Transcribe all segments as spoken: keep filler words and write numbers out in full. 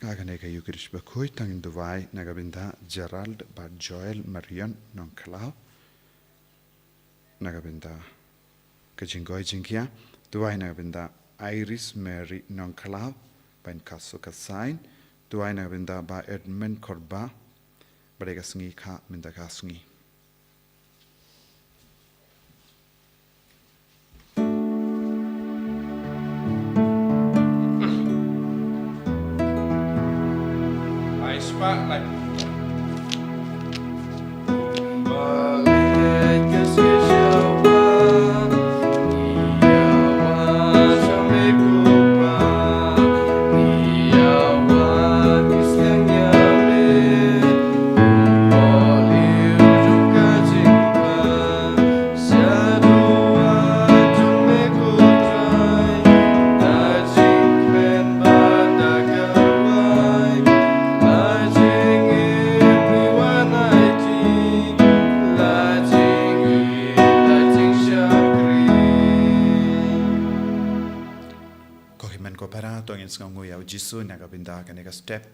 Ha kane ka Eucharist bakhuid to ngin duwai na ka bynta Gerald bad Joel Marion Nongkhlaw. Na ka bynta ka jingkoi jingkhia, duwai na ka bynta Iris Mary Nongkhlaw, ban ka su ka sign, duwai na ka bynta Bah Edmund Korba, bad ka sngi ka mynta ka sngi. Ko hynmen ko para, to ngin sngewnguh ïa u Jisu na ka bynta kane ka step.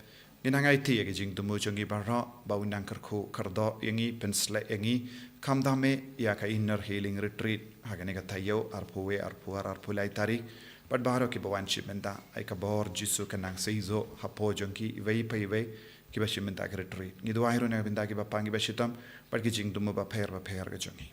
Ngin nang aiti ïa ka jingthmu jong ngi baroh, ba un nang kyrkhu kyrdoh ïa ngi, pynshlei ïa ngi, khamtam eh ïa ka Inner Healing Retreat ha kane ka taïew arphew wei, arphew ar, arphew lai tarik. Bad baroh kiba wan shim bynta, ai ka bor Jisu kan nang sei shuh hapoh jong ki iwei pa iwei kiba shim bynta ka retreat. Ngi duwai ruh na ka bynta kiba pang kiba shitom, bad ki jingthmu bapher bapher ka jong ngi.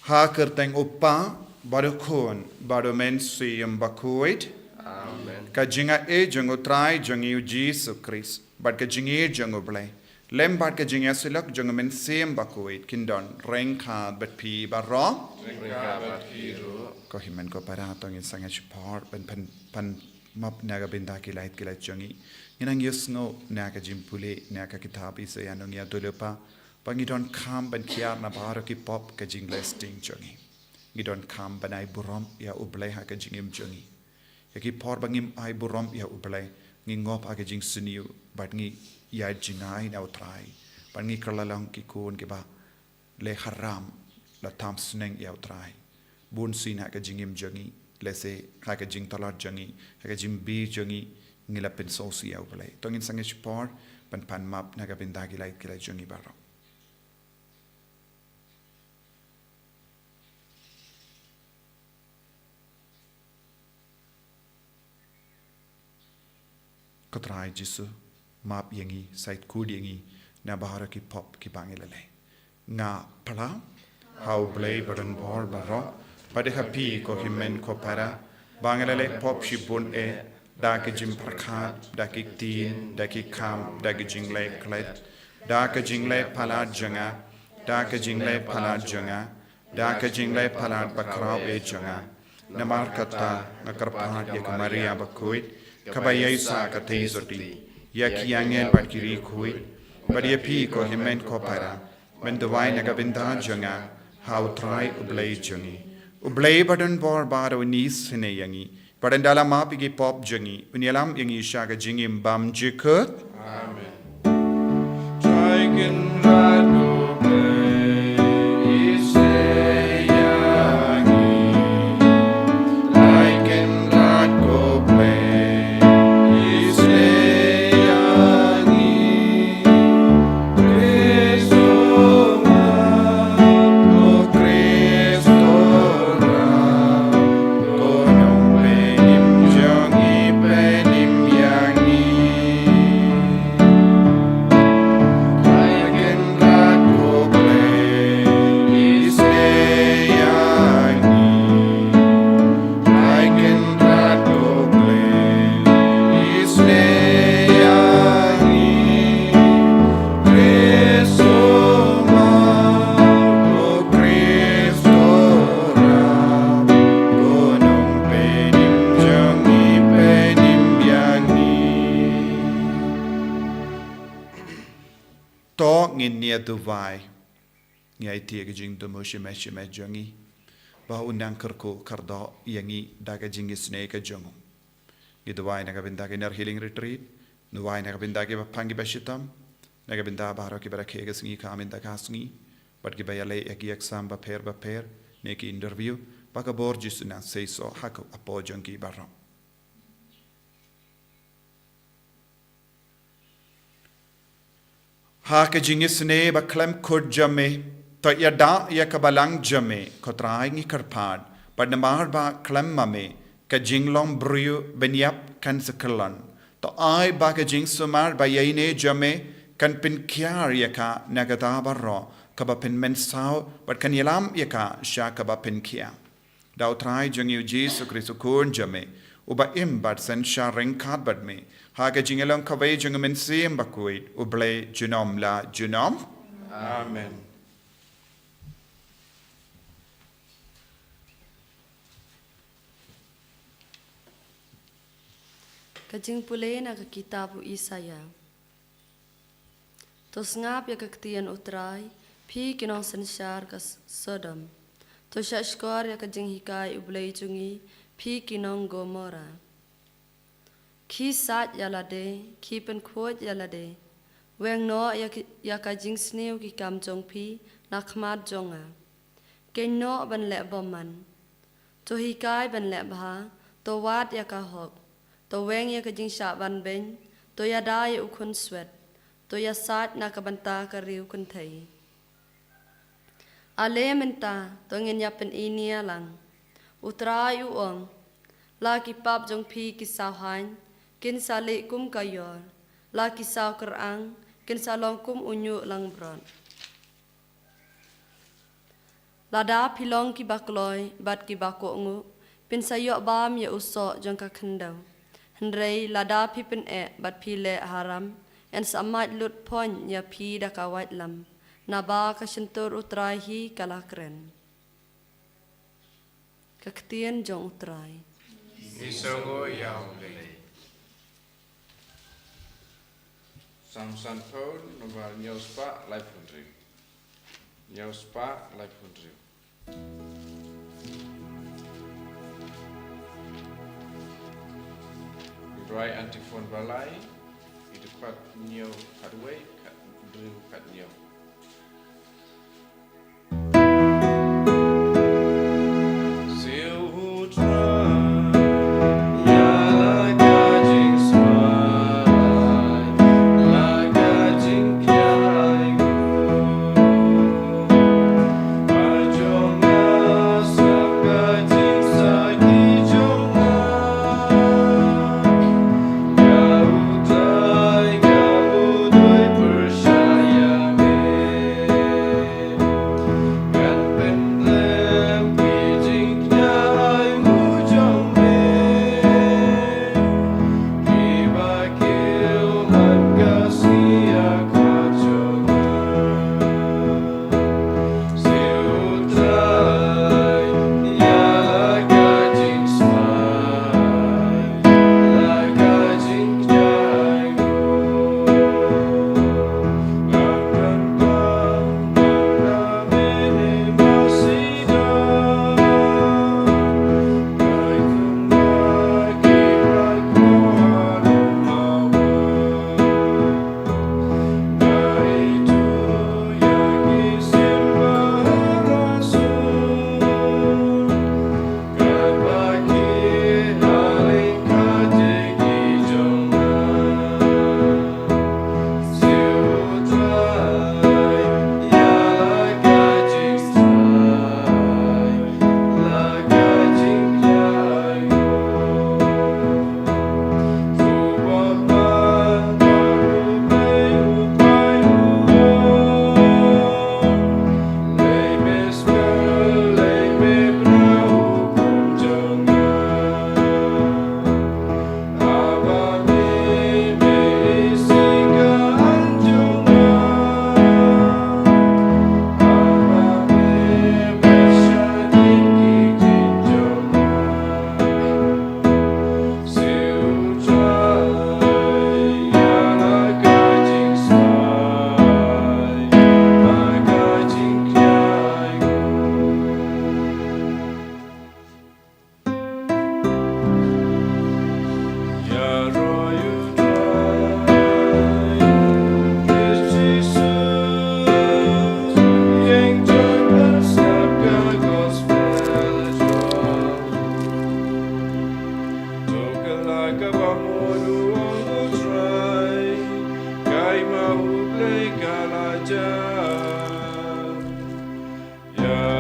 Ha ka kyrteng u Kpa, bad u Khun, bad u Mynsiem Bakhuid. Amen. Ka jingaiei jong u Trai jong ngi u Jisu Khrist, bad ka jingïeit jong u Blei, lem bad ka jingïasyllok jong u Mynsiem Bakhuid, kin don ryngkat bad phi baroh. Ryngkat bad phi ruh. Ko hynmen ko para, to ngin sangeh shipor ban pan, pan map na ka bynta ki lait ki lait jong ngi. Ngin nang ïohsngew na ka jingpule na ka kitab Isaïah Nongïathuhlypa, ba ngi donkam ban kiar na baroh ki pop ka jingleh sting jong ngi. Ngi donkam ban ai burom ïa u Blei ha ka jingim jong ngi. Ïa ki por ba ngim ai burom ïa u Blei, ngi ngop ha ka jingsniew, bad ngi ïaid jngai na u Trai, bad ngi kylla long ki khun kiba leh haram, la tam sneng ïa u Trai. Bun sien ha ka jingim jong ngi, lehse ha ka jingtlot jong ngi, ha ka jingbit jong ngi, ngi la pynsngewsih ïa u Blei. To ngin sangeh shipor ban pan map na ka bynta ki lait ki lait jong ngi baroh. Ko Trai Jisu, map ïa ngi, shait khuid ïa ngi na baroh ki pop kiba ngi la leh. Nga phla ha u Blei badonbor baroh, bad ha phi ko hynmen ko para, ba nga la leh pop shibun eh, da ka jingpyrkhat, da ki ktien, da ki kam, da ki jingleh klet, da ka jingleh palat jong nga, da ka jingleh palat jong nga, da ka jingleh palat bakhraw eh jong nga. Namar kata nga kyrpad ïa ka Maria bakhuid, kaba ïaisah ka theisotti, ïa ki angel bad ki riewkhuid, bad ïa phi ko hynmen ko para, ban duwai na ka bynta jong nga ha u Trai u Blei jong ngi. U Blei badonbor baroh un isynei ïa ngi, bad un da la map ïa ki pop jong ngi, un ïalam ïa ngi sha ka jingim bymjukut. Amen. Trai Kynrad ko Blei, isynei ïa ngi. Trai Kynrad ko Blei, isynei ïa ngi. Khrist u map, ko Khrist u rah, ko nongpynim jong ngi, pynim ïa ngi. Trai Kynrad ko Blei, isynei ïa ngi. Trai Kynrad ko Blei, isynei ïa ngi. Khrist u map, ko Khrist u rah, ko nongpynim jong ngi, pynim ïa ngi. To ngin ïa duwai. Ngi aiti ïa ka jingthmu shimet shimet jong ngi, ba un nang kyrkhu kyrdoh ïa ngi da ka jingisynei ka jong u. Ngi duwai na ka bynta ka Inner Healing Retreat, duwai na ka bynta kiba pang kiba shitom, na ka bynta baroh kiba rakhe ka sngi ka mynta ka sngi, bad kiba ïaleh ïa ki exam bapher bapher ne ki interview, ba ka bor Jisu nang seisoh ha ka hapoh jong ki baroh. Ha ka jingisynei ba khlem kut jong me, to ïada ïa ka balang jong me, ko Trai ngi kyrpad, bad namar ba khlem ma me, ka jinglong briew ban ïap kan sa kyllon. To ai ba ka jingsumar ba ïaineh jong me, kan pynkhiah ïa ka na kata baroh, kaba pynmynsaw, bad kan ïalam ïa ka sha kaba pynkhiah. Da U Trai jong ngi U Jisu Khrist U Khun jong me, uba im bad synshar ryngkat bad me, ha ka jingïalong kawei jong U Mynsiem Bakhuid, U Blei junom la junom. Amen. Ka jingpule na ka kitab u Isaïah. To sngap ïa ka ktien U Trai, phi ki nongsynshar ka S-, Sodom. To shahshkor ïa ka jinghikai U Blei jong ngi, phi ki nong Gomorrah. Khie sait ïa lade, khie pynkhuid ïa lade. Weng noh ïa ki, ïa ka jingsniew ki kam jong phi, na khmat jong nga. Kheiñ noh ban leh bymman. To hikai ban leh bha, to wad ïa ka hok. To weng ïa ka jingshah banbeiñ, to ïada ïa u khunswet. To ïasait na ka bynta ka riewkynthei. Ale mynta, to ngin ïa pyni nia lang. U Trai u ong, la ki pap jong phi ki saw haiñ, kin sa lih kum ka ïor, la ki saw kyrang, kin sa long kum u ñiuh langbrot. Lada phi long kiba kloi, bad kiba kohnguh, phin sa ïoh bam ïa u soh jong ka khyndew. Hynrei lada phi pyneh, bad phi leh haram, yn sa mait lut phoiñ ïa phi da ka waitlam. Naba ka shyntur U Trai hi ka la kren. Ka ktien jong U Trai. Ngi sngewnguh ïa U Blei. Psalm sanphew, number hynñiew spah laiphew hynriew. Hynñiew spah laiphew hynriew. Ngi duwai antiphon ba lai, ïa dkhot hynñiew khatwei, khathynriew, khathynñiew.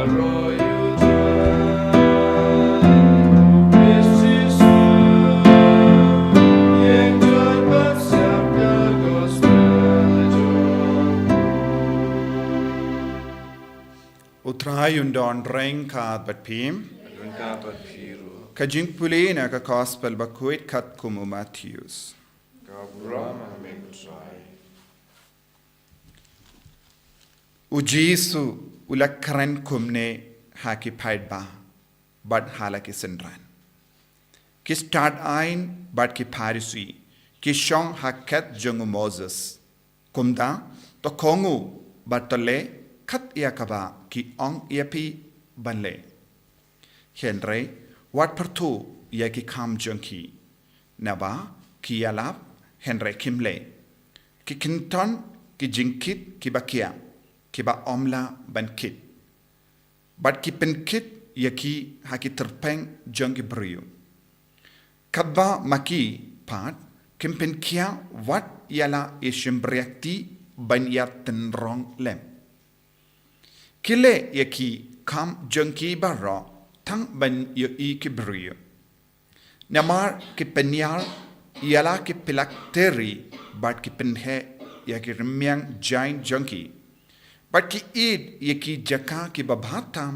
U Trai un don ryngkat bad phi. Ryngkat bad phi ruh. Ka jingpule na ka Gospel bakhuid katkum u Mathaios. Ka burom ha me ko Trai. U Jisu u la kren kumne ha ki paidbah bad ha la ki synran. Ki stad aiñ bad ki Pharisi ki shong ha khet jong u Moses. Kumta, to kohnguh bad to leh kat ïa kaba ki ong ïa phi ban leh. Hynrei wat pyrthuh ïa ki kam jong ki. Naba ki ïalap hynrei kim leh. Ki kynton ki jingkit kiba kiar, kiba ym lah ban kit. Bad ki pynkit ïa ki ha ki tyrpeng jong ki briew. Katba ma ki pat kim pynkhiah wat ïa la i shympriahti ban ïa tynrong lem. Ki leh ïa ki kam jong ki baroh tang ban ïohi ki briew. Namar ki pynïar ïa la ki phylakthri bad ki pynheh ïa ki rmiang jaiñ jong ki. Bad ki ïeit ïa ki jaka kiba bha tam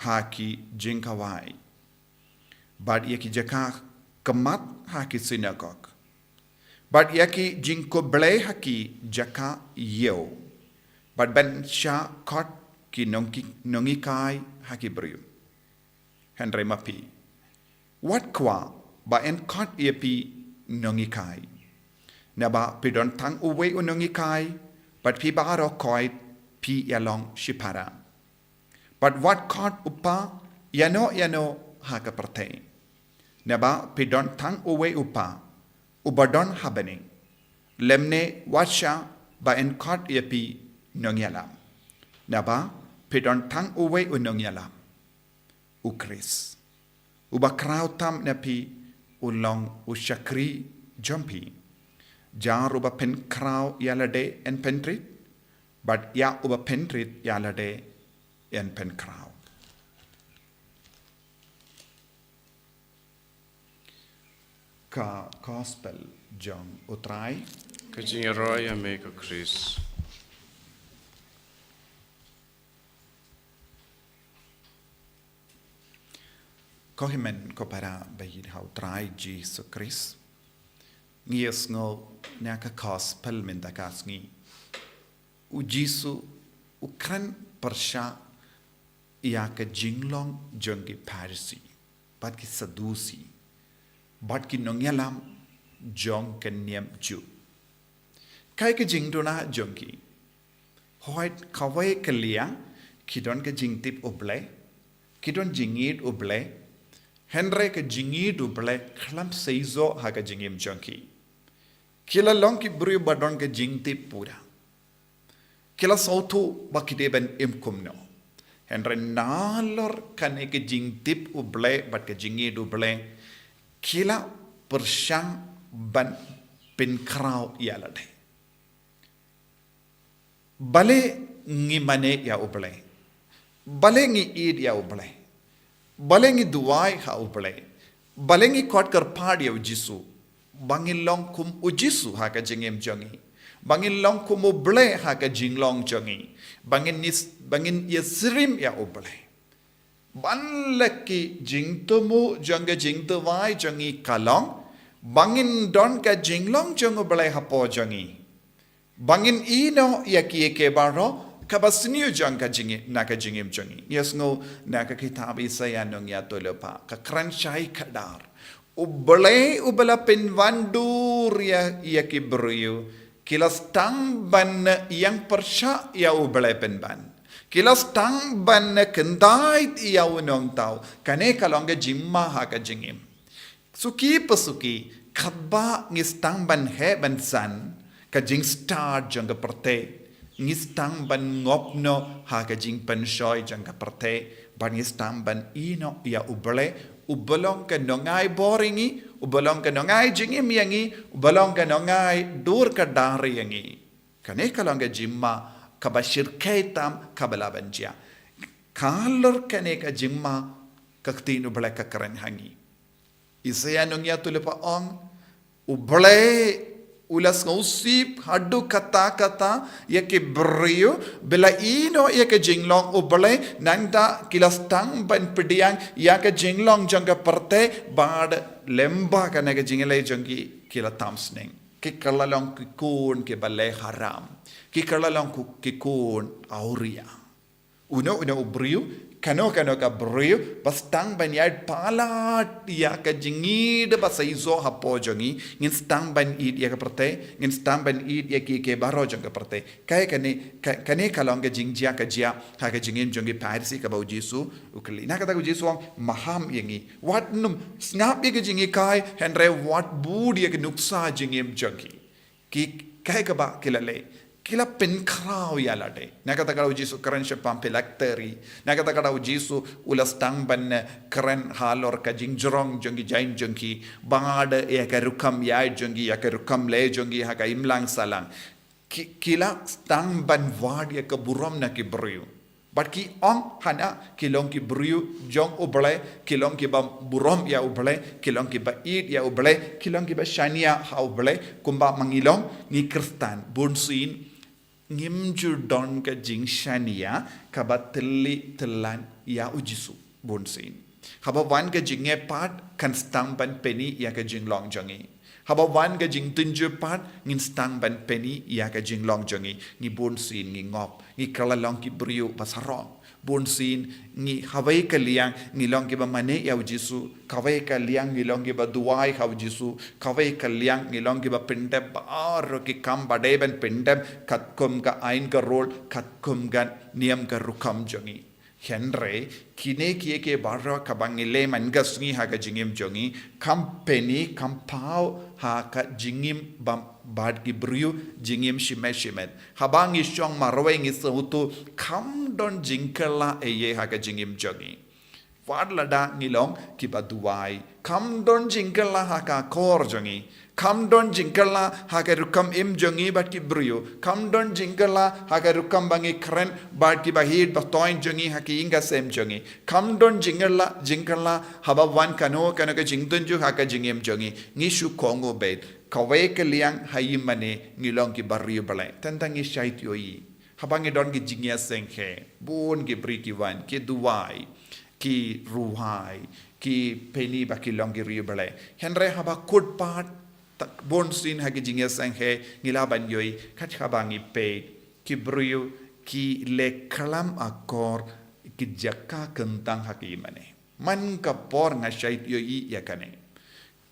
ha ki jingkhawai. Bad ïa ki jaka khmat ha ki synagog. Bad ïa ki jingkhublei ha ki jaka ïew. Bad ban shah khot ki nongki-, nonghikai ha ki briew. Hynrei ma phi, wat kwah ba yn khot ïa phi nonghikai. Naba phi don tang uwei u nonghikai, bad phi baroh khoit phi ïa long shipara. Bad wat khot u Pa ïano ïano ha ka pyrthei. Naba phi don tang uwei u Pa, uba don ha bneng. Lymne wat shah ba yn khot ïa phi nongïalam. Naba phi don tang uwei u nongïalam, u Khrist. Uba khraw tam na phi u long u shakri jong phi. Jar uba pynkhraw ïa lade yn pynrit, bad ïa uba pynrit ïa lade yn pynkhraw. Ka Gospel jong u Trai. Ka jingïaroh ïa me ko Khrist. Ko hynmen ko para ba ïeit ha u Trai Jisu Khrist. Ngi ïohsngew na ka Gospel mynta ka sngi. U Jisu u kren pyrshah ïa ka jinglong jong ki Pharisi, bad ki Sadusi, bad ki nongïalam jong ka niam Jiw. Kaei ka jingduna jong ki? Hooid kawei ka liang, ki don ka jingtip U Blei, ki don jingïeit U Blei, hynrei ka jingïeit U Blei khlem seisoh ha ka jingim jong ki. Ki la long ki briew ba don ka jingtip pura. Ki la sngewthuh ba ki dei ban im kumno. Hynrei nalor kane ka jingtip U Blei bad ka jingïeit U Blei, ki la pyrshang ban pynkhraw ïa lade. Balei ngi mane ïa U Blei? Balei ngi ïeit ïa U Blei? Balei ngi duwai ha U Blei? Balei ngi khot kyrpad ïa U Jisu? Ba ngin long kum U Jisu ha ka jingim jong ngi. Ba ngin long kum U Blei ha ka jinglong jong ngi. Ba ngin ïa s-, ba ngin ïasyriem ïa U Blei. Ban la ki jingthmu jong ka jingduwai jong ngi ka long, ba ngin don ka jinglong jong U Blei hapoh jong ngi. Ba ngin ïehnoh ïa kiei kiei baroh kaba sniew jong ka jingim, na ka jingim jong ngi. Ïohsngew na ka kitab Isaïah nongïathuhlypa, ka kren shai khadar. U Blei uba la pynwandur ïa, ïa ki briew, ki la sdang ban ïeng pyrshah ïa U Blei pynban. Ki la sdang ban khyndai ïa U Nongthaw. Kane ka long ka jingma ha ka jingim. Suki pa suki, katba ngi sdang ban heh ban san ka jingstad jong ka pyrthei, ngi sdang ban ngop noh ha ka jingpynshoi jong ka pyrthei, bad ngi sdang ban ïehnoh ïa U Blei, uba long ka nongai bor ïa ngi, uba long ka nongai jingim ïa ngi, uba long ka nongai dur khadar ïa ngi. Kane ka long ka jingma kaba shyrkhei tam kaba lah ban jia. Halor kane ka jingma ka ktien U Blei ka kren ha ngi. Isaïah nongïathuhlypa ong, U Blei u la sngewsih haduh katta katta ïa ki briew ba la ïehnoh ïa ka jinglong U Blei, nangta ki la sdang ban pdiang ïa ka jinglong jong ka pyrthei bad lyngba kane ka jingïaleh jong ki, ki la tam sneng. Ki kylla long ki khun kiba leh haram. Ki kylla long ki khun awria. Uno uno u briew, kano kano ka briew ba sdang ban ïaid palat ïa ka jingïeit ba sa ïoh hapoh jong ngi, ngin sdang ban ïeit ïa ka pyrthei, ngin sdang ban ïeit ïa kiei kiei baroh jong ka pyrthei. Kaei kane, kane ka long ka jingjia ka jia ha ka jingim jong ki Pharisi kaba U Jisu u kylli. Na kata ka U Jisu u ong, maham ïa ngi. Wat nym sngap ïa ka jinghikai, hynrei wat bud ïa ka nuksa jingim jong ki. Ki, kaei kaba ki la leh, ki la pynkhraw ïa lade. Na kata ka U Jisu u kren shaphang phylactery. Na kata ka U Jisu u la sdang ban, eh, kren halor ka jingjrong jong ki jaiñ jong ki, bad ïa ka rukom ïaid jong ki, ïa ka rukom leh jong ki ha ka imlang sahlang. Ki, ki la sdang ban wad ïa ka burom na ki briew. Bad ki ong hana ki long ki briew jong U Blei, ki long kiba burom ïa U Blei, ki long kiba ïeit ïa U Blei, ki long kiba shaniah ha U Blei, kumba ma ngi long ngi Khristan. Bunsien ngim ju don ka jingshaniah kaba tylli tyllan ïa U Jisu. Bunsien haba wan ka jingeh pat kan sdang ban pyni ïa ka jinglong jong ngi. Haba wan ka jingtynjuh pat ngin sdang ban pyni ïa ka jinglong jong ngi. Ngi bunsien ngi ngop, ngi kylla long ki briew ba sarong. Bunsien ngi, hawei ka liang ngi long kiba mane ïa U Jisu, kawei ka liang ngi long kiba duwai ha U Jisu, kawei ka liang ngi long kiba pyndep baroh ki kam ba dei ban pyndep katkum ka aiñ ka rule, katkum ka niam ka rukom jong ngi. Hynrei kine kiei kiei baroh kaba ngi leh man ka sngi ha ka jingim jong ngi kam pyni, kam paw ha ka jingim bad ki briew, jingim shimet shimet. Haba ngi shong marwei ngi sngewthuh kam don jingkylla ei ei ha ka jingim jong ngi. Wat lada ngi long kiba duwai, kam don jingkylla ha ka akor jong ngi. Kam don jingkylla ha ka rukom im jong ngi bad ki briew. Kam don jingkylla ha ka rukom ba ngi kren bad kiba hiar ba thoh jong ngi ha ki ïing ka sem jong ngi. Kam don jingkylla, jingkylla haba wan kano kano ka jingtynjuh ha ka jingim jong ngi. Ngi shu kohnguh beit. Kawei ka liang ha ïingmane ngi long kiba riewblei. Tang tang ngi shait ïohi. Haba ngi don ki jingïaseng hi, bun ki briew ki wan, ki duwai, ki rwai, ki pyni ba ki long ki riewblei. Hynrei haba kut pat, bunsien ha ki jingïaseng hi ngi lah ban ïohi, kat haba ngi peit, ki briew ki leh khlem akor ki jaka kyntang ha ki ïingmane. Man ka por nga shait ïohi ïa kane.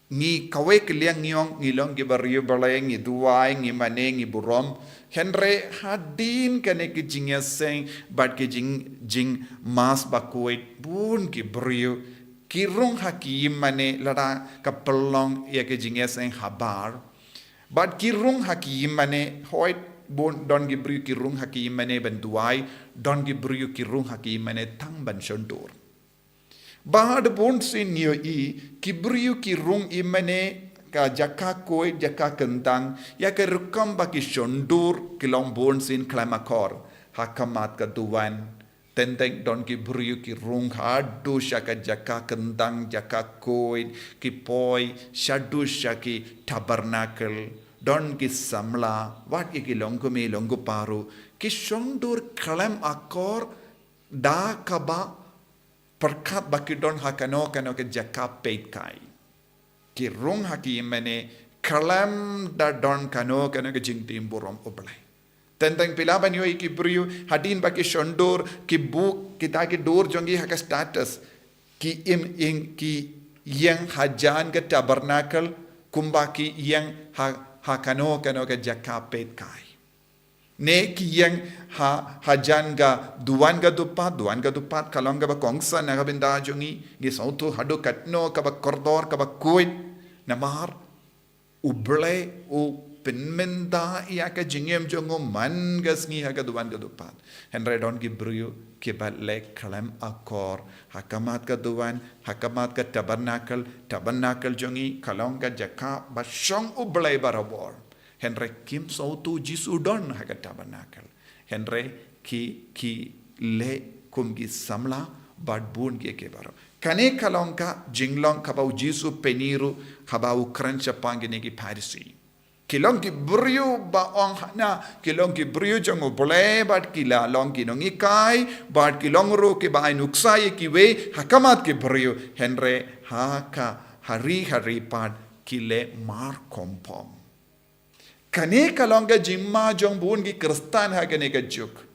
Ngi kawei ka liang ngi ong ngi long kiba riewblei, ngi duwai, ngi mane, ngi burom. Hynrei hadien kane ki jingïaseng bad ki jing, jingmas bakhuid, bun ki briew ki rung ha ki ïingmane lada ka pynlong ïa ki jingïaseng habar. Bad ki rung ha ki ïingmane, hooid bun don ki briew ki rung ha ki ïingmane ban duwai, don ki briew ki rung ha ki ïingmane tang ban shondur. Bad bunsien ngi ïohi ki briew ki rung ïingmane ka jaka khuid, jaka kyntang, ïa ka rukom ba ki shondur ki long bunsien khlem akor. Ha khmat ka duwan, teng teng don ki briew ki rung haduh sha ka jaka kyntang, jaka khuid, ki poi shaduh sha ki tabernacle. Don ki samla, wat ïa ki longkmie longkpa ruh, ki shondur khlem akor da kaba pyrkhat ba ki don ha kano kano ka jaka peitkai. Ki rung ha ki ïingmane khlem da don kano kano ka jingtim burom U Blei. Teng teng phi lah ban ïohi ki briew hadien ba ki shondur, ki buh kita ki dur jong ki ha ka status, ki im ïing, ki ïeng hajan ka tabernacle kumba ki ïeng ha, ha kano kano ka jaka peitkai. Ne ki ïeng ha, hajan ka duwan ka dupat, duwan ka dupat ka long kaba kongsan na ka bynta jong ngi, ngi sngewthuh haduh katno kaba kordor, kaba khuid. Namar U Blei u pynmynta ïa ka jingim jong u man ka sngi ha ka duwan ka dupat. Hynrei don ki briew kiba leh khlem akor ha khmat ka duwan, ha khmat ka tabernacle, tabernacle jong ngi ka long ka jaka ba shong U Blei barabor. Hynrei kim sngewthuh Jisu don ha ka tabernacle. Hynrei ki, ki leh kum ki samla bad bun ki ki baroh. Kane ka long ka jinglong kaba u Jisu u pyni ruh haba u kren shaphang kine ki Pharisi. Ki long ki briew ba ong hana, ki long ki briew jong U Blei bad ki la long ki nonghikai bad ki long ruh kiba ai nuksa ïa kiwei ha khmat ki briew, hynrei ha ka ha ri ha ri pat ki leh mar khongpong. Kane ka long ka jingma jong bun ki Khristan ha kane ka juk.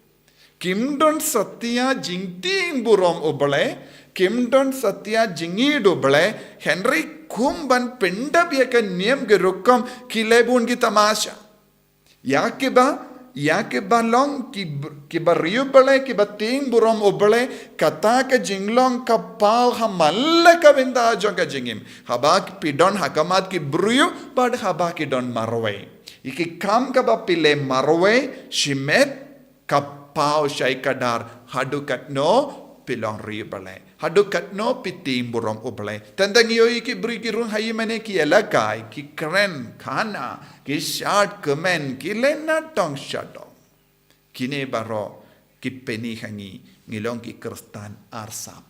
Kim don satia jingtieng burom U Blei, kim don satia jingïeit U Blei, hynrei kum ban pyndap ïa ka niam ka rukom ki leh bun ki tamasha. Ïa kiba, ïa kiba long ki, kiba riewblei, kiba tieng burom U Blei, kata ka jinglong ka paw ha man la ka bynta jong ka jingim. Haba phi don ha khmat ki briew bad haba ki don marwei. Ïa ki kam kaba phi leh marwei, shimet, ka paw shai kdar haduh katno phi long riewblei. Haduh katno phi tieng burom U Blei. Tang tang ïohi ki briew ki rung ha ïing mane ki ïalehkai, ki kren khana, ki shad kmen, ki leh na tong sha tong. Kine baroh ki pyni ha ngi, ngi long ki Khristan arsap.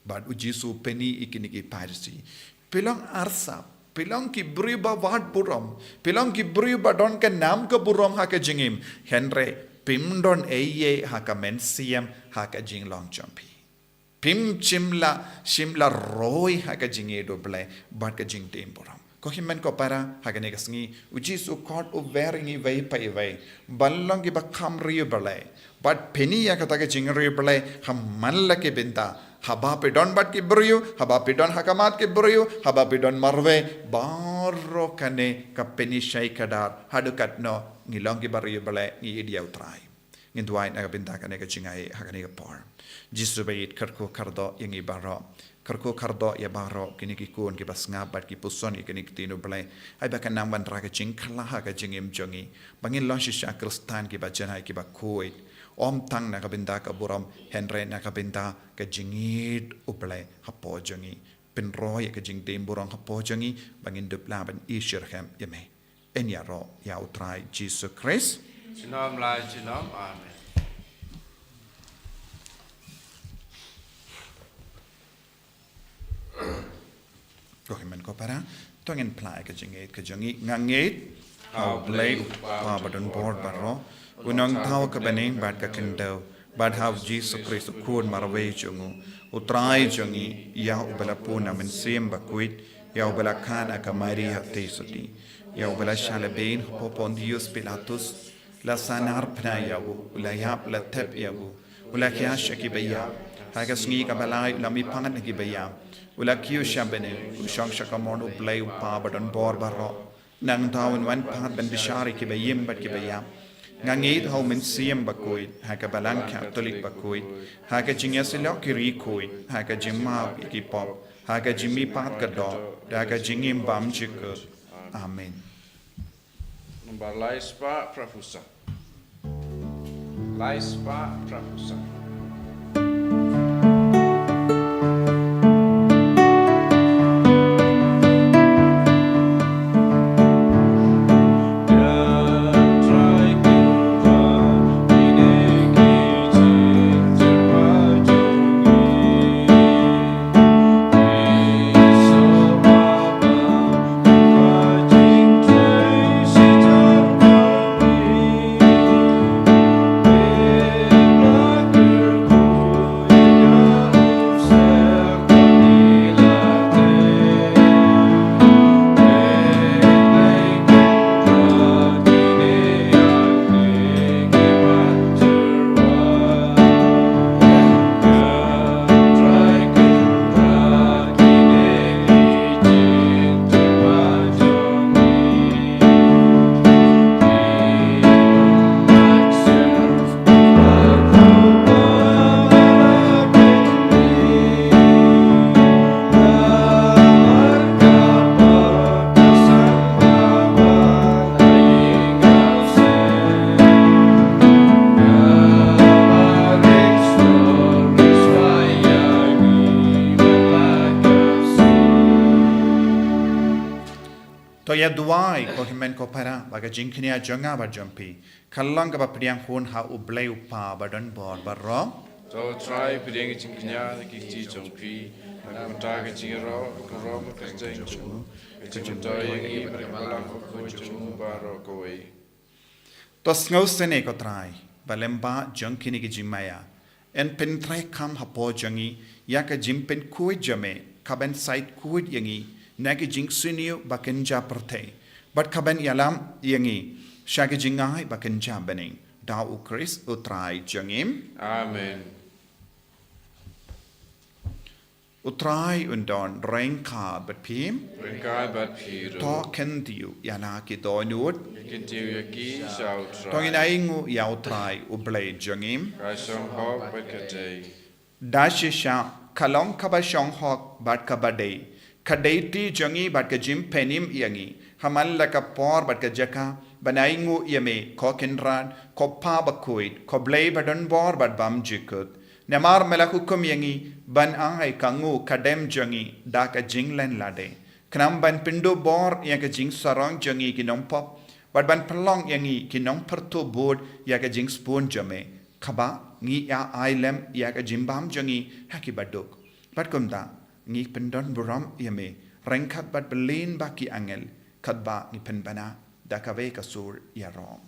Bad u Jisu u pyni ïa kine ki Pharisi. Phi long arsap, phi long ki briew ba wad burom, phi long ki briew ba don ka nam ka burom ha ka jingim. Hynrei phim don ei ei ha ka mynsiem ha ka jinglong jong phi. Phim shym la, shym la roi ha ka jingïeit U Blei bad ka jingtieng burom. Ko hynmen ko para, ha kane ka sngi, u Jisu u khot u wer ïa ngi iwei pa iwei ban long kiba kham riewblei. Bad pyni ïa kata ka jingriewblei ha man la ki bynta. Haba phi don bad ki briew, haba phi don ha khmat ki briew, haba phi don marwei, baroh kane ka pyni shai kdar haduh katno ngi long kiba riewblei, ngi ïeit ïa U Trai. Ngin duwai na ka bynta kane ka jingaiei ha kane ka por. Jisu ba ïeit, kyrkhu kyrdoh ïa ngi baroh. Kyrkhu kyrdoh ïa baroh kine ki khun kiba sngap bad ki puson ïa kine ki ktien U Blei. Ai ba kan nang wanrah ka jingkylla ha ka jingim jong ngi, ba ngin long shisha Khristan kiba janai, kiba khuid. Ym tang na ka bynta ka burom, hynrei na ka bynta ka jingïeit U Blei hapoh jong ngi. Pynroi ïa ka jingtieng burom hapoh jong ngi, ba ngin dup lah ban ïashitrhem ïa me. Yn ïaroh ïa U Trai Jisu Khrist. Junom la junom. Amen. Ko hynmen ko para, to ngin phla ïa ka jingïeit ka jong ngi. Nga ngeit ha U Blei U Kpa badonbor baroh, U Nongthaw ka bneng bad ka khyndew, bad ha U Jisu Khrist U Khun marwei jong u, U Trai jong ngi. Ïa uba la pun na Mynsiem Bakhuid, ïa uba la kha na ka Maria Theisotti, ïa uba la shah lehbeiñ hapoh Pontius Pilatus, la sahnarphna ïa u, u la ïap, la thep ïa u, u la khiah sha kiba ïap, ha ka sngi kaba lai u la mihpat na kiba ïap, u la kiew sha bneng, u shong sha ka mon U Blei U Kpa badonbor baroh. Nangta un wan pat ban bishar ïa kiba im bad kiba ïap. Nga ngeit ha U Mynsiem Bakhuid, ha ka Balang Katholik bakhuid, ha ka jingïasyllok ki riewkhuid, ha ka jingmap ïa ki pop, ha ka jingmihpat ka doh, da ka jingim bymjukut. Amen. Nambar lai spah phra phew san. Lai spah phra phew san. Ïa duwai, ko hynmen ko para, ba ka jingkñia jong nga bad jong phi ka long kaba pdiang hun ha U Blei U Kpa ba don bor baroh. To Trai, pdiang ka jingkñia ha ki kti jong phi, na ka bynta ka jingïaroh, ka burom, ka kyrteng jong u, ka jingmyntoi ïa ngi bad ka balang bakhuid jong u baroh kawei. To sngewsynei ko Trai, ba lem bad jong kine ki jingmaïa yn pyntreikam hapoh jong ngi ïa ka jingpynkhuid jong me, kaban said khuid ïa ngi na ki jingsniew ba kynja pyrthei, bad kaban ïalam ïa ngi sha ki jingai ba kynja bneng. Da U Khrist U Trai jong ngi. Amen. U Trai un don ryngkat bad phi. Ryngkat bad phi ruh. To kyntiew ïa la ki dohnud. Kyntiew ïa ki sha U Trai. To ngin ainguh ïa U Trai U Blei jong ngi. Ka shong hok bad ka dei. Da shisha, ka long kaba shong hok bad kaba dei, ka dei ti jong ngi bad ka jingpynim ïa ngi ha man la ka por bad ka jaka, ban ainguh ïa me, ko Kynrad, ko Pa bakhuid, ko Blei ba don bor bad bymjukut. Namar me la hukum ïa ngi ban ai ka nguh ka dem jong ngi da ka jinglen lade, khnang ban pynduh bor ïa ka jingsarong jong ngi ki nongpop, bad ban pynlong ïa ngi ki nongpyrthuh bud ïa ka jingsbun jong me, kaba ngi ïa ai lem ïa ka jingbam jong ngi ha ki baduk. Bad kumta, ngi pyndon burom ïa me ryngkat bad bylliñ bad ki angel, katba ngi pynbna da kawei ka sur ïaroh.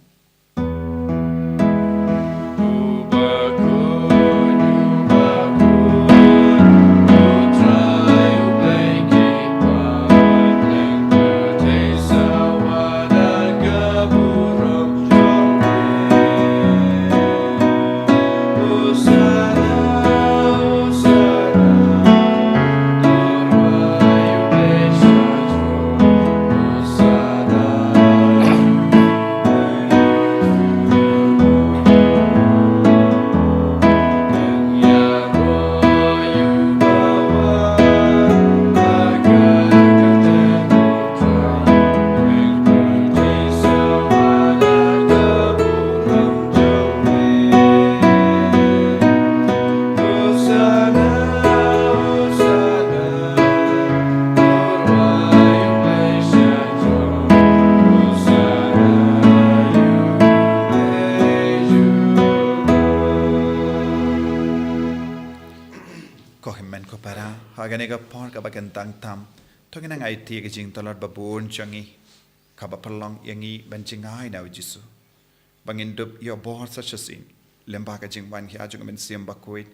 Ko hynmen ko para, ha kane ka por kaba kyntang tam, to ngin nang aiti ka jingtlot babun jong ngi, kaba pynlong ïa ngi ban jngai na U Jisu, ba ngin dup ïoh bor sa shisien lyngba ka jingwan khia jong U Mynsiem Bakhuid,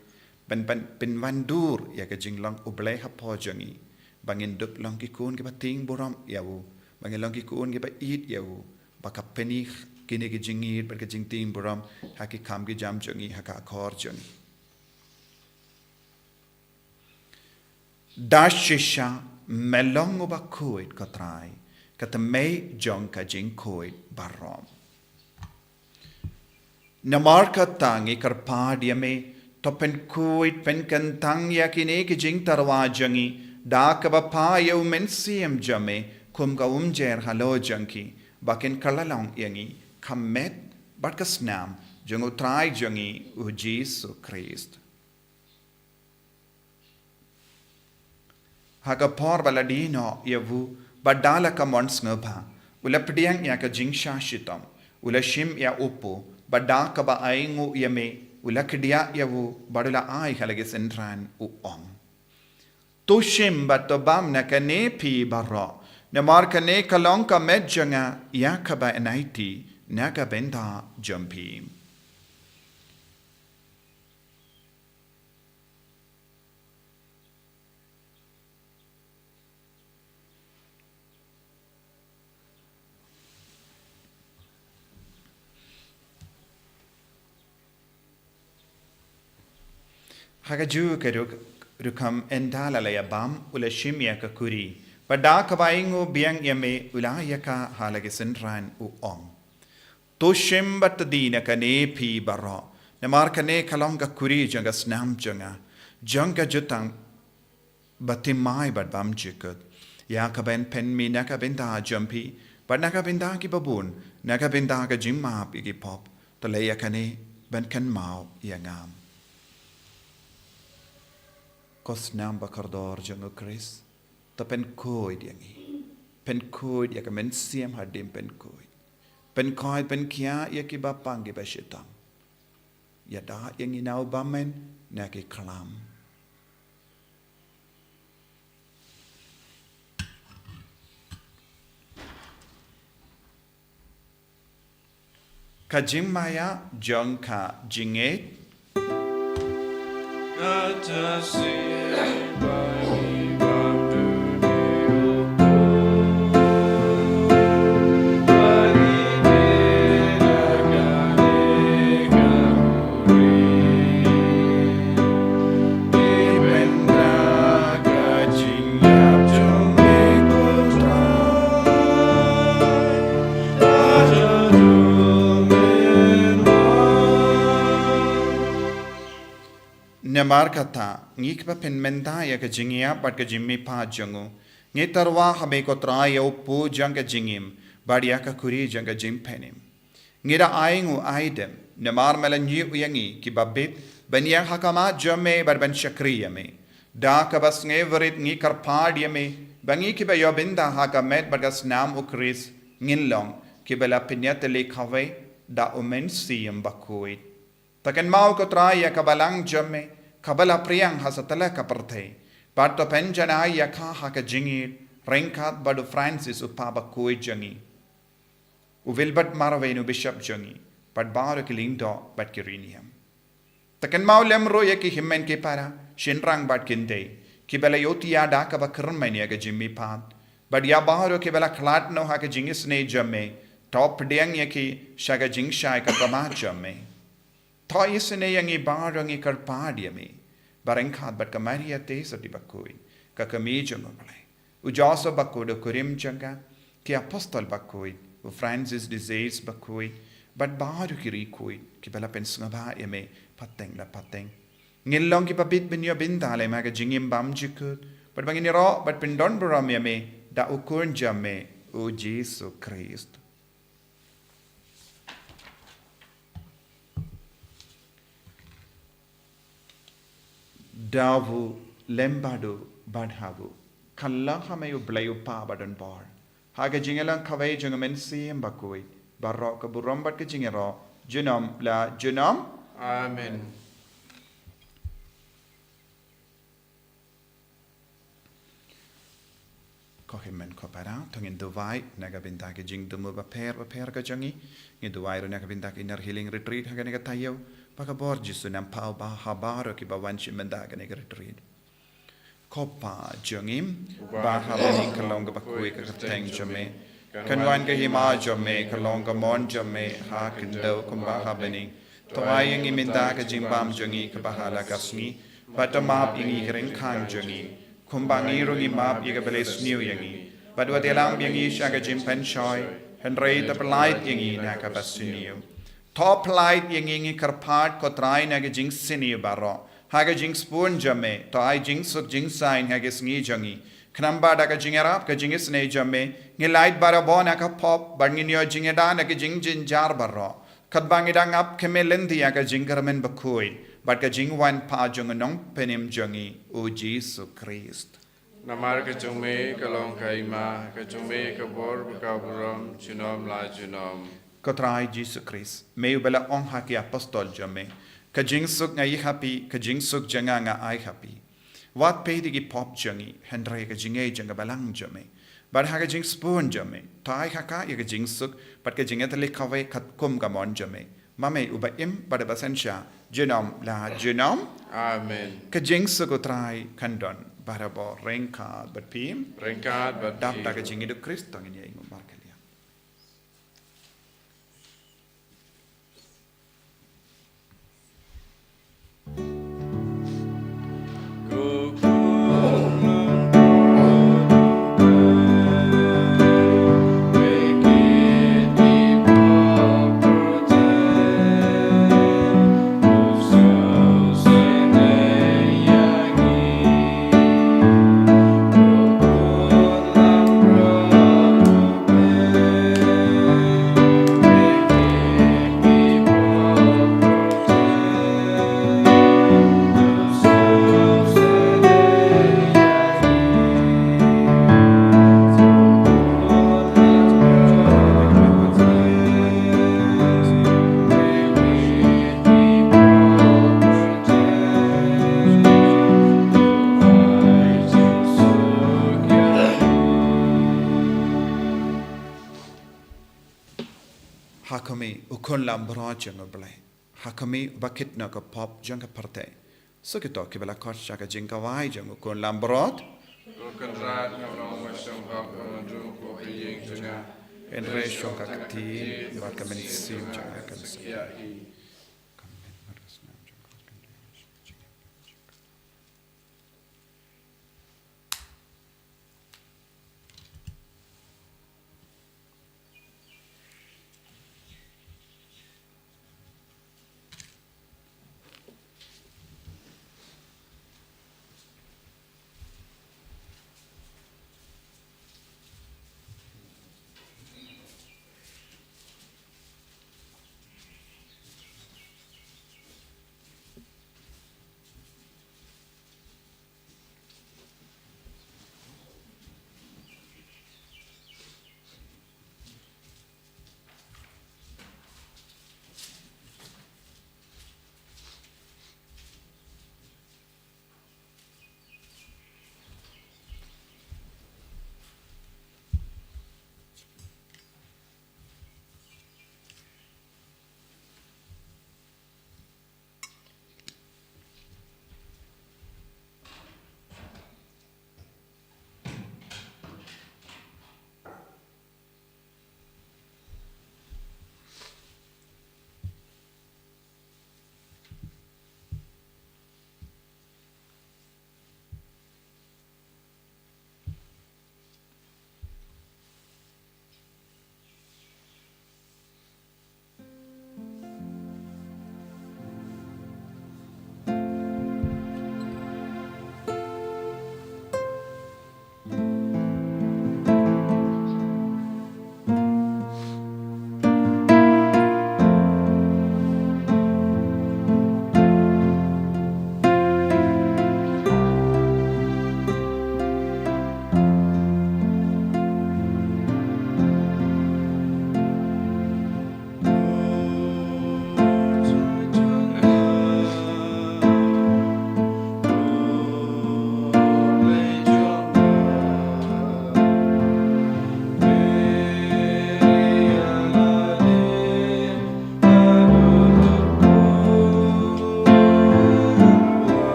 ban, ban pynwandur ïa ka jinglong U Blei hapoh jong ngi, ba ngin dup long ki khun kiba tieng burom ïa u, ba ngin long ki khun kiba ïeit ïa u, ba ka pyni kine ki jingïeit bad ka jingtieng burom ha ki kam ki jam jong ngi, ha ka akor jong ngi. Da shisha me long uba khuid, ko Trai, ka tymmen jong ka jingkhuid baroh. Namar kata ngi kyrpad ïa me, to pynkhuid pynkyntang ïa kine ki jingtyrwa jong ngi da kaba phah ïa U Mynsiem jong me kum ka umjer halor jong ki, ba kin kylla long ïa ngi ka met bad ka snam jong U Trai jong ngi U Jisu Khrist. Ha ka por ba la die noh ïa u, bad da la ka mon sngewbha, u la pdiang ïa ka jingshah shitom, u la shim ïa u pu, bad da kaba ainguh ïa me, u la kdiah ïa u, bad u la ai ha la ki synran, u ong: To shim bad to bam na kane phi baroh, namar kane ka long ka met jong nga ïa kaba yn aiti na ka bynta jong phi. Ha kajuh ka rukom, ynda la la ïa bam, u la shim ïa ka kuri, bad da kaba ainguh biang ïa me, u la ai ïa ka ha la ki synran, u ong: To shim bad to die na kane phi baroh, namar kane ka long ka kuri jong ka snam jong nga, jong ka jutang ba thymmai bad bymjukut, ïa kaba yn pynmih na ka bynta jong phi bad na ka bynta kiba bun, na ka bynta ka jingmap ïa ki pop. To leh ïa kane ban kynmaw ïa nga. Ko snam ba kordor jong U Khrist, to pynkhuid ïa ngi. Pynkhuid ïa ka mynsiem hadien pynkhuid. Pynkhuid pynkhia ïa kiba pang kiba shitom. Ïada ïa ngi na u bymman na ki khlam. Ka jingmaïa jong ka jingngeit. Namar kata, ngi kiba pynmynta ïa ka jingïap bad ka jingmihpat jong u, ngi tyrwa ha me ko Trai ïa u pu jong ka jingim, bad ïa ka khuri jong ka jingpynim. Ngi da ai ïa u aidem, namar me la ñiew ïa ngi kiba bit, ban ïeng ha khmat jong me bad ban shakri ïa me. Da kaba sngewrit ngi kyrpad ïa me, ba ngi kiba ïoh bynta ha ka met bad ka snam u Khrist, ngin long kiba la pynïatylli kawei da u Mynsiem Bakhuid. To kynmaw ko Trai ïa ka balang jong me, kaba la pdiang ha satlak ka pyrthei. Bad to pynjanai ïa ka ha ka jingïeit, ryngkat bad u Francis u Papa bakhuid jong ngi, u Wilbert Marwein u Bishop jong ngi, bad baroh ki lyngdoh bad ki riewniam. To kynmaw lem ruh ïa ki hynmen ki para, shynrang bad khyndai, kiba la ïohthiah da kaba kyrmen ïa ka jingmihpat. Bad ïa baroh kiba la khlad noh ha ka jingisynei jong me, to pdiang ïa ki sha ka jingshai ka khmat jong me. To isynei ïa ngi baroh, ngi kyrpad ïa me, ba ryngkat bad ka Maria Theisotti bakhuid, ka kmie jong u Blei, u Joseph bakhuid u kurim jong ka, ki apostol bakhuid, u Francis de Sales bakhuid, bad baroh ki riewkhuid kiba la pynsngewbha ïa me pateng la pateng, ngin long kiba bit ban ïoh bynta lem ha ka jingim bymjukut, bad ba ngin ïaroh bad pyndonburom ïa me da u Khun jong me, u Jisu Khrist. Da u lem bad u bad ha u, kylla ha me u Blei u Pa badonbor, ha ka jingïalang kawei jong u Mynsiem Bakhuid, baroh ka burom bad ka jingïaroh, junom la junom. Amen. Ko hynmen ko para, to ngin duwai na ka bynta ki jingthmu bapher bapher ka jong ngi. Ngin duwai ruh na ka bynta ka Inner Healing Retreat ha kane ka taïew, ba ka bor Jisu un nang paw bha ha baroh kiba wan shim bynta kane ka retreat. Ko Pa jong ngi, uba ha bneng, ka long kaba kyrkhu ka kyrteng jong me. Kan wan ka hima jong me, ka long ka mon jong me ha khyndew kumba ha bneng. To ai ïa ngi mynta ka jingbam jong ngi kaba ha la ka sngi. Bad to map ïa ngi ki ryngkang jong ngi, kumba ngi ruh ngi map ïa kiba leh sniew ïa ngi. Bad wat ïalam ïa ngi sha ka jingpynshoi, hynrei to pyllait ïa ngi na kaba sniew. To pyllait ïa ngi, ngi kyrpad ko Trai, na ka jingsniew baroh. Ha ka jingsbun jong me, to ai jingsuk jingsaiñ ha ka sngi jong ngi. Khnang ba da ka jingïarap ka jingisynei jong me, ngin lait barabor na ka pop, bad ngin ïoh jingïada na ka jingjynjar baroh. Katba ngi dang ap khmih lynti ïa ka jingkyrmen bakhuid bad ka jingwan pat jong u Nongpynim jong ngi, u Jisu Khrist. Namar ka jong me ka long ka hima, ka jong me ka bor bad ka burom, junom la junom. Ko Trai Jisu Khrist, me uba la ong ha ki apostol jong me, ka jingsuk nga ai ha phi, ka jingsuk jong nga nga ai ha phi. Wat peit ïa ki pop jong ngi, hynrei ka jingngeit jong ka balang jong me. Bad ha ka jingsbun jong me, to ai ha ka ïa ka jingsuk bad ka jingïatylli kawei katkum ka mon jong me. Ma me uba im bad uba synshar, junom la junom. Amen. Ka jingsuk u Trai kan don barabor ryngkat bad phi. Ryngkat bad phi. Dap da ka jingïeit u Khrist to ngin ïa ïeng markylliang. me, u Khun Langbrot jong U Blei. Ha ka me, uba kit na ka pop jong ka pyrthei. Sa kito kiba la khot sha ka jingkawei jong u Khun Langbrot. Ko Kynrad, nga ong ba shong hok, ba nga dum ko ha ïing jong nga. Hynrei shong ka kti, bad ka mynsiem jong nga kan sa ïa hi.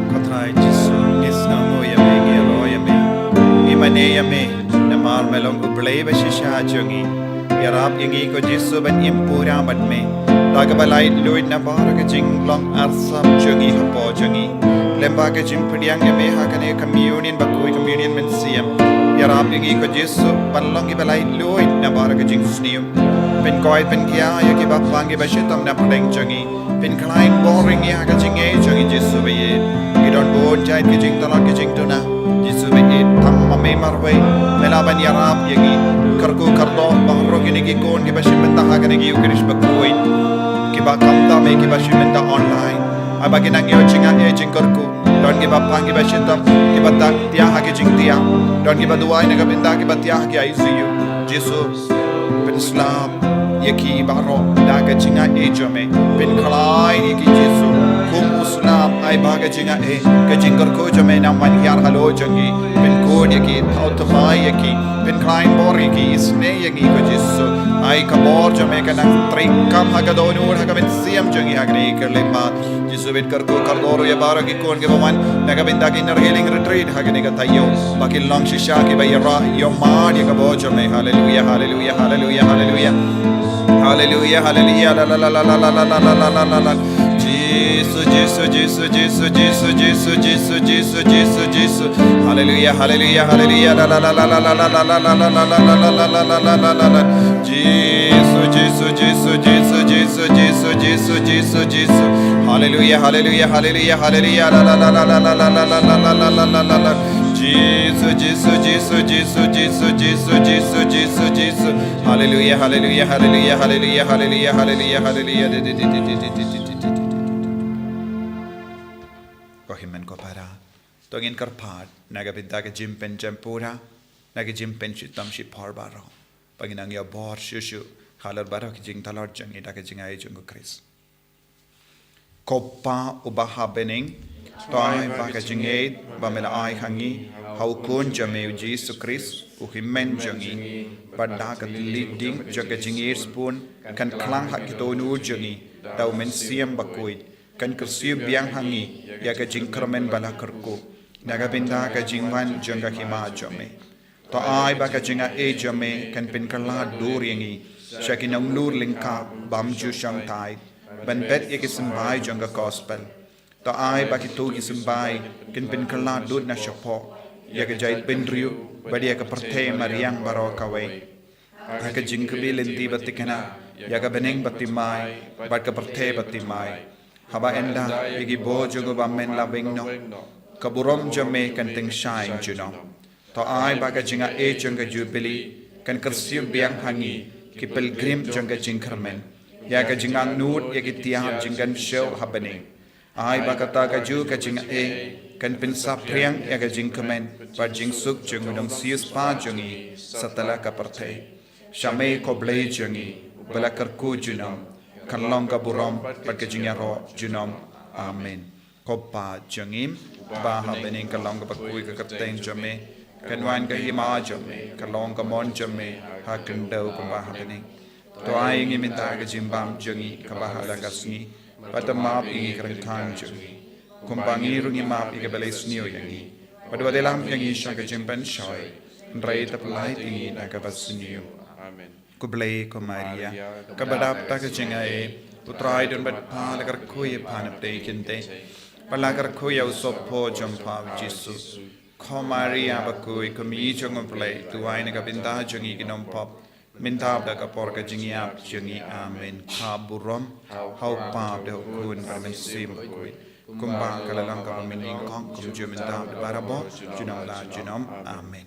Ko Trai Jisu, ngi sngewnguh ïa me, ngi ïaroh ïa me, ngi mane ïa me, namar me long U Blei ba shisha jong ngi. Ïarap ïa ngi ko Jisu ban im pura bad me. Da kaba laitluid na baroh ka jinglong arsap jong ngi hapoh jong ngi. Lem bad ka jingpdiang ïa me ha kane ka communion bakhuid, communion mynsiem. Ïarap ïa ngi ko Jisu ban long kiba laitluid na baroh ka jingsniew. Pynkhuid pynkhia ïa kiba pang kiba shitom na pdeng jong ngi. Pynkhlaiñ bor ïa ngi ha ka jingngeit jong ngi Jisu ba ïeit. Ngi don bun jait ki jingtlot ki jingduna. Jisu ba ïeit, tang ma me marwei me lah ban ïarap ïa ngi. Kyrkhu kyrdoh baroh kine ki khun kiba shim bynta ha kane ka Eucharist bakhuid. Kiba khamtam eh kiba shim bynta online. Ai ba kin nang ïoh jingaiei jingkyrkhu. Don kiba pang kiba shitom, kiba tiah ha ki jingtiah. Don kiba duwai na ka bynta kiba tiah ha ki I C U. Jisu, pynslap ïa ki baroh da ka jingaiei jong me. Pynkhlaiñ ïa ki Jisu. Kum u slap ai ba ka jingaiei, ka jingkyrkhu jong me nang man hiar halor jong ki. Pynkhuid ïa ki, thaw thymmai ïa ki. Pynkhlaiñ bor ïa ki, isynei ïa ngi ko Jisu. Ai ka bor jong me ka nang treikam ha ka dohnud ha ka mynsiem jong ngi ha kane ka khyllipmat. Jisu, phin kyrkhu kyrdoh ruh ïa baroh ki khun kiba wan na ka bynta ka Inner Healing Retreat ha kane ka taïew. Ba kin long shisha kiba ïarap ïa ka bor jong me. Haleluia, haleluia, haleluia, haleluia. Haleluia, haleluia, la, la, la. Jisu, Jisu, Jisu. Haleluia, haleluia, haleluia, la, la, la. Jisu, Jisu, Jisu. Haleluia, haleluia, haleluia, haleluia, la, la, la. Jisu, Jisu, Jisu, Jisu, Jisu, Jisu, Jisu, Jisu, Jisu. Haleluya, haleluya, haleluya, haleluya, haleluya, haleluya, haleluya. Ko hynmen ko para. To ngin kyrpad na ka bynta ka jingpynjem pura, na ka jingpynshitom shipor baroh. Ba ngin nang ïa bor shuh shuh halor baroh ki jingtlot jong ngi da ka jingai jong u Khrist. Ko Pa uba ha bneng, to ai ba ka jingngeit ba me la ai ha ngi ha u Khun jong me u Jisu Khrist, u Hynmen jong ngi, bad da ka leading jong ka jingïeit sbun, kan khlang ha ki dohnud jong ngi da u Mynsiem Bakhuid, kan kyrsiew biang ha ngi ïa ka jingkyrmen ba la kyrkhu na ka bynta ka jingwan jong ka hima jong me. To ai ba ka jingaiei jong me kan pynkylla dur ïa ngi sha ki nonglur lyngkha bym ju shongthait ban bet ïa ki symbai jong ka gospel. To ai ba kito ki symbai kin pynkylla dud na shapoh ïa ka jaitbynriew bad ïa ka pyrthei mariang baroh kawei. Ha ka jingkyrmen lynti bad thikna ïa ka bneng bad thymmai bad ka pyrthei bad thymmai. Haba ynda ïa ki bor jong u bymmen la weng noh, ka burom jong me kan tyngshaiñ junom. To ai ba ka jingaiei jong ka Jubili kan kyrsiew biang ha ngi ki pilgrim jong ka jingkyrmen ïa ka jingangnud ïa ki tiar jingkynmaw ha bneng. Ai ba kata kajuh ka jingaiei kan pynsaphriang ïa ka jingkmen bad jingsuk jong u Nongsiewspah jong ngi satlak ka pyrthei. Sha me ko Blei jong ngi, ba la kyrkhu junom, kan long ka burom bad ka jingïaroh junom. Amen. Ko Pa jong ngi ba ha bneng, kan long kaba khuid ka kyrteng jong me, kan wan ka hima jong me, kan long ka mon jong me ha khyndew kumba ha bneng. To ai ïa ngi mynta ka jingbam jong ngi kaba ha la ka sngi, bad to map ïa ngi ki ryngkang jong ngi, kumba ngi ruh ngi map ïa kiba leh sniew ïa ngi. Bad wat ïalam ïa ngi sha ka jingpynshoi, hynrei to pyllait ïa ngi na kaba sniew. Amen. Khublei ko Maria, kaba dap da ka jingaiei, u Trai u don bad pha, la kyrkhu ïa pha na pdeng ki kynthei, bad la kyrkhu ïa u sohphoh jong pha u Jisu. Ko Maria bakhuid, ko Mei jong u Blei, duwai na ka bynta jong ngi ki nongpop, mynta bad ha ka por ka jingïap jong ngi. Amen. Ka burom ha u Pa, ha u Khun bad ha u Mynsiem Bakhuid, kumba ka la long kaba mynnyngkong, kumjuh mynta bad barabor, junom la junom. Amen.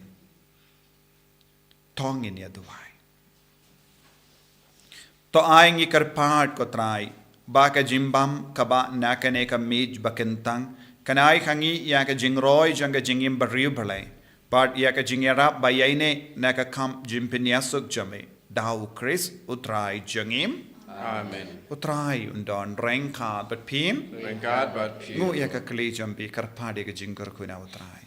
To ngin ïa duwai. To ai ngi kyrpad ko Trai ba ka jingbam kaba na kane ka miej ba kyntang kan ai ha ngi ïa ka jingroi jong ka jingim briew Blei, bad ïa ka jingïarap ba ïaineh na ka kam jingpynïasuk jong me. Da u Khrist u Trai jong ngi. Amen. U Trai un don ryngkat bad phi. Ryngkat bad phi. Nguh ïa ka kli jong phi, kyrpad ïa ka jingkyrkhu na u Trai.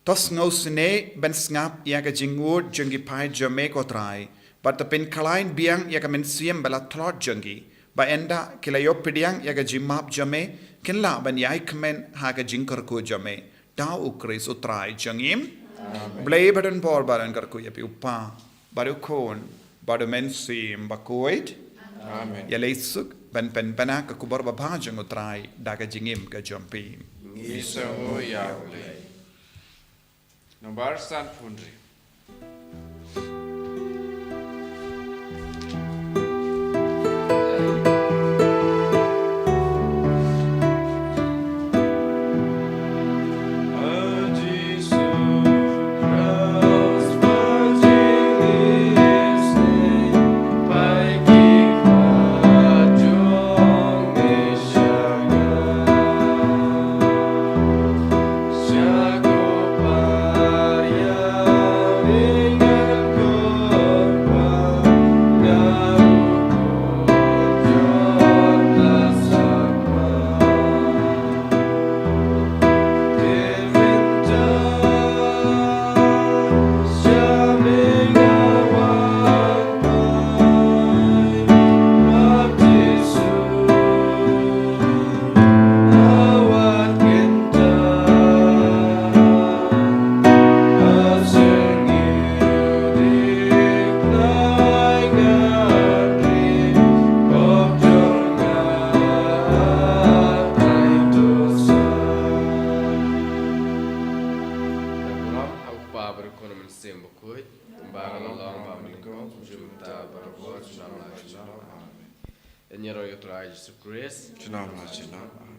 To sngewsynei ban sngap ïa ka jingngud jong ki paid jong me ko Trai, bad to pynkhlaiñ biang ïa ka mynsiem ba la tlot jong ki, ba ynda ki la ïoh pdiang ïa ka jingmap jong me, kin lah ban ïai kmen ha ka jingkyrkhu jong me. Da u Khrist u Trai jong ngi. Amen. Blei ba don bor ba don kyrkhu ïa phi, u Pa, bad u Khun, bad u Mynsiem Bakhuid. Amen. Ïa leit suk ban pynbna ka khubor babha jong u Trai da ka jingim ka jong phi. Ngi sngewnguh ïa u Blei. Nombar sanphew hynriew. Ka burom ha u Pa, bad u Khun, bad u Mynsiem Bakhuid, kumba ka la long, ba mynnyngkong, kumjuh mynta, barabor, junom la junom. Amen. Ïa ngi ruh ïa u Trai Jisu Khrist. Junom la junom.